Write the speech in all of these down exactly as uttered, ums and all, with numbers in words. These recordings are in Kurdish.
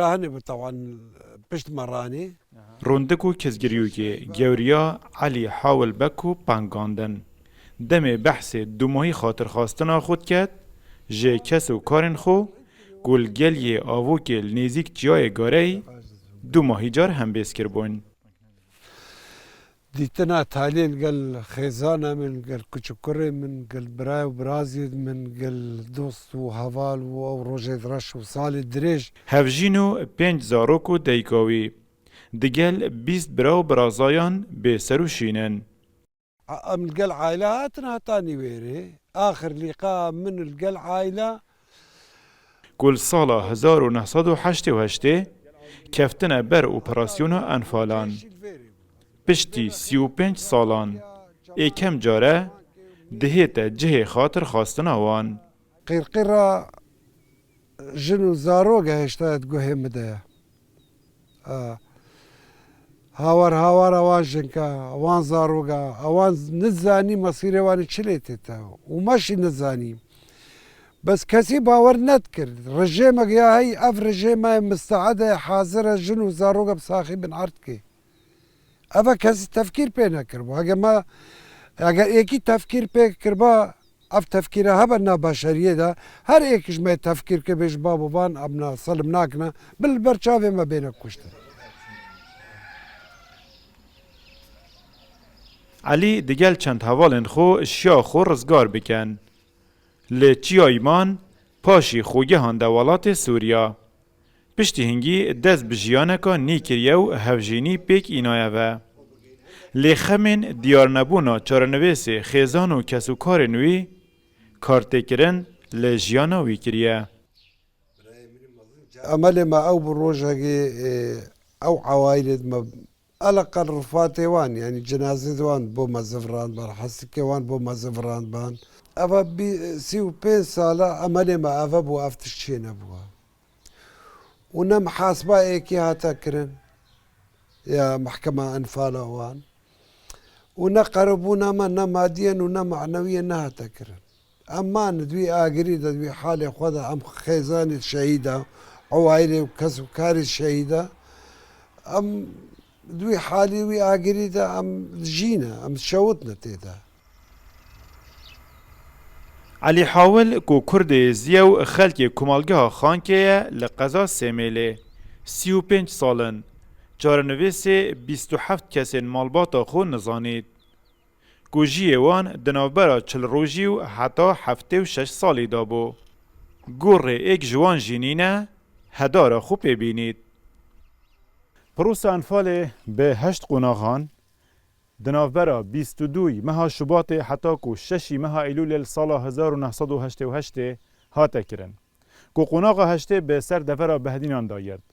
Rahanê bi tewan pişt me ranê. Rondik û kesgiriyûkê gewriya Elî Hawil Beko pengandin. Demê behsê dumahî xatirxwastina xwe diket, ji kes û karên xwe ku li gel yê avokê li nêzîk çiyayê Gareyî dumahî car hembêz kiribûn. Dîtina taliyên gel xêzana min, gel kuçikurê min, gel birayê û biraziyê min, gel dost û heval û ew rojê reş û salê dirêj. Hevjîn û pênc zarok û dayika wî. Digel bîst bira û birazayan bêser û şîn in. Em li gel aile hatin heta nîwêrê. Axir lîqa min li gel aile. Ku li sala hezar û neh sed û heştê û heştê keftine ber operasyona Enfalan. Piştî sî û pênc salan êkem care dihête cihê xatirxwastina wan. Qîrqîra jin û zaroga hêşta di guhê min de ye. Hawar hawara wan jinka, wan zaroga, ewan nizanî mesîrê wan çi lê tête û me jî nizanî. Bes kesî bawer nedikir. Rejêmek ya hey, ev rejêma ye, misteed e, hazir e, jin û zaroga bi saxî bin erd kê. Ev e kesî tefkîr pê nekiribû. Hege me, hege êkî tefkîr pê kiriba, ev tefkîre hebe na beşeriyê de, her êk ji me tefkîr ke bêj babo van, em na selim nakine, bil ber çavê me bêne kuştin. Elî digel çend hevalên xwe şiya xwe rizgar bikin. Li Çiyayman paşî xwe gehande welatê Sûriya. Piştî hingî dest bi jiyaneka nî kiriye û hevjînî pêk înaye ve. Lê xemên diyarnebûna çarenivêsê xêzan û kesûkarên wî kartêkirin li jiyana wî kiriye. Emelê me ew bû rojekê, e, ew ewaîlê me eleqel rifatê wan, yanî cinazê wan bo me zivirandban, hesikê wan bo me zivirandban. Eva bî-, sî û pênc sala emelê me eve bû, ev tişt çê nebûwa. Û ne mihaseba êkî hate kirin ya mehkema enfala wan. Û ne qerebûna me ne madiyen û ne manewiyen nehate kirin. Em man di wî agirî de, di wî halê xwe de, em xêzanê şehîda, ewaîlê û kes û karê şehîda, em di wî halî wî agirî de em dijîne, em şewitne tê de. Elî Hawil ku Kurdê Êzî ye û xelkê komalgeha Xankê ye li qeza Sêmêlê, sî û pênc sal in, çarenivîsê bîst û heft kesên malbata xwe nizanît. Ku jiyê wan di navbera çil rojî û heta heftê û şeş salî de bû. Gorrê êk ji wan jî nîne hedara xwe pê bînît. Pirosa Enfalê bi heşt qonaxan di navbera bîst û duyî meha Şubatê heta ku şeşî meha Eylûlê li sala hezar û neh sed û heştê û heştê hate kirin. Ku qonaxa heştê bi ser devera Behdînan de girt.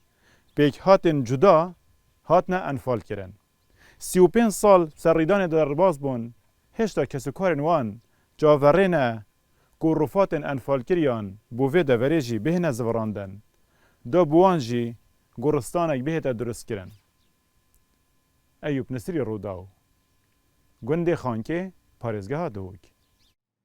Pêkhatên cuda hatine enfalkirin. Sî û pênc sal ser rîdanê de derbas bûn, hêşta kesûkarên wan çaverê ne ku rufatên enfalkiriyan bo vê deverê jî bihêne zivirandin. Da bi wan jî goristanek bihête duristkirin. Eyûp Nisrî, Rûdaw, gundê Xankê, parêzgeha Duhok.